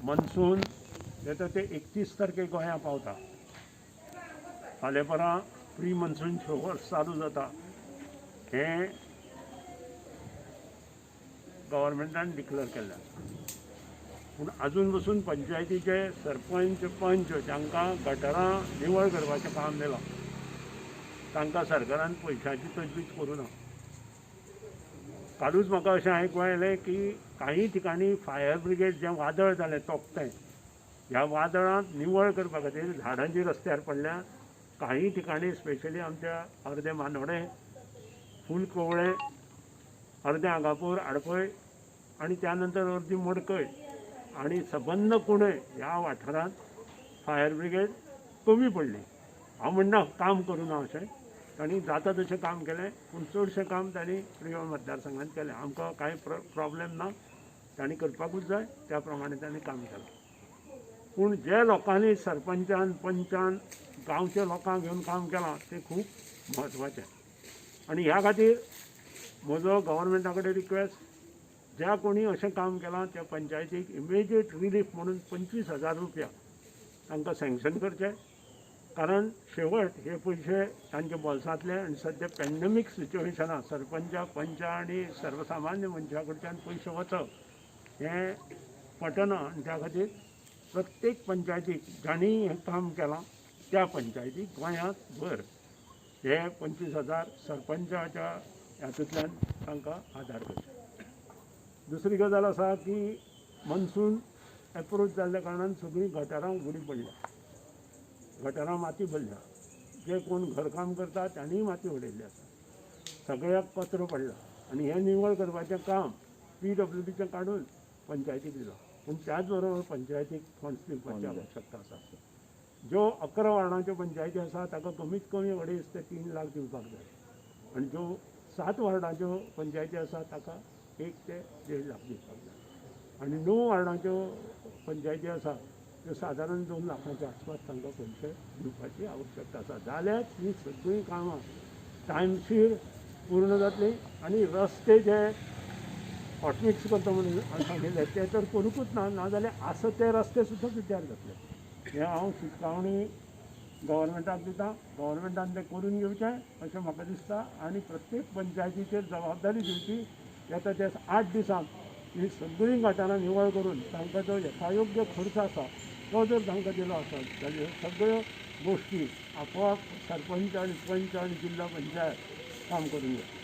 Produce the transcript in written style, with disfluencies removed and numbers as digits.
Monsoon येता ते 31 तारखेक गोंया पावता. फाल्यां परां प्री मनसून शोवर्स चालू जाता हें गव्हर्मेंटान डिक्लेअर केल्लें आसा. पूण आजून पसून पंचायतीचे सरपंच पंच जांकां गटरां निवळ करपाचें काम दिलां तांकां सरकारान पयशांची तजवीज करूं ना. कालूच म्हाका अशें आयकूंक आयलें की काही ठिकाणी फायर ब्रिगेड जें वादळ जालें तोकतें, ह्या वादळांत निवळ करपा खातीर झाडां जी रस्त्यार पडल्या काही ठिकाणी स्पेशली आमच्या अर्दें मानोडें, फूल कवळें, अर्दें आगापूर, आडपय आनी त्या नंतर अर्दी मडकय आनी सबंद कुणय ह्या वाठारांत फायर ब्रिगेड कमी पडली. हांव म्हणना काम करूं ना अशें, तांणी जाता तशें काम केलें, पूण चडशें काम तांणी प्रियोळ मतदारसंघात केलें. आमकां कांय प्रॉब्लेम ना, तांणी करपाकूच जाय त्या प्रमाणे तांणी काम केलें. पूण जे लोकांनी सरपंचान पंचान गांवच्या लोकांक घेवन काम केलां तें खूब म्हत्वाचें. आनी ह्या खातीर म्हजो गव्हर्मेंटा कडेन रिक्वेस्ट, ज्या कोणी अशें काम केलां त्या पंचायतीक इमिजिएट रिलीफ म्हणून 25,000 रुपया तांकां सँक्शन करचे, कारण शेवट हे पयशे तांच्या बोल्सांतले आनी सद्या पॅन्डेमीक सिच्युएशनां सरपंचा पंचा आनी सर्वसामान्य मनशा कडच्यान पयशे वचप हें पटना. आनी त्या खातीर प्रत्येक पंचायतीक जांणी हें काम केलां त्या पंचायतीक गोंयांत भर हे 25,000 सरपंचाच्या हातूंतल्यान तांकां आदार करचे. दुसरी गजाल आसा की मनसून एप्रोच जाल्ल्या कारणान सगळीं गटारां उगडी पडल्या, गटारां माती भरल्या, जे कोण घरकाम करता तांणीय माती उडयल्ली आसा, सगळ्याक कचरो पडला आनी हें निवळ करपाचें काम PWDचें काडून पंचायतीक दिलां. पूण त्याच बरोबर पंचायतीक फंड्स दिवपाची आवश्यकता आसा. ज्यो 11 वार्डांच्यो पंचायती आसा ताका कमीत कमी 2.5 ते 3 लाख दिवपाक जाय आनी ज्यो 7 वार्डांच्यो पंचायती आसा ताका 1 ते 1.5 लाख दिवपाक जाय आनी 9 वार्डांच्यो पंचायती आसा त्यो सादारण 2 लाखांच्या आसपास तांकां पयशे दिवपाची आवश्यकता आसा. जाल्यार ही सगळीं कामां टायमशीर पूर्ण जातली आनी रस्ते जे हॉटमिक्स करता म्हणून सांगिल्ले ते तर करूंकूच ना, नाजाल्यार आसा ते रस्ते सुद्दां पिड्ड्यार जातले. हें हांव शिटकावणी गव्हर्मेंटाक दिता, गव्हर्मेंटान तें करून घेवचें अशें म्हाका दिसता आनी प्रत्येक पंचायतीचेर जबाबदारी दिवची. येता ते 8 दिसांक ही सगळीं गटारां निवळ करून तांकां जो यथायोग्य खर्च आसा तो जर तांकां दिलो आसत जाल्यार सगळ्यो गोश्टी आपोआप सरपंच आनी पंच आनी जिल्हा पंचायत काम करून घेतली.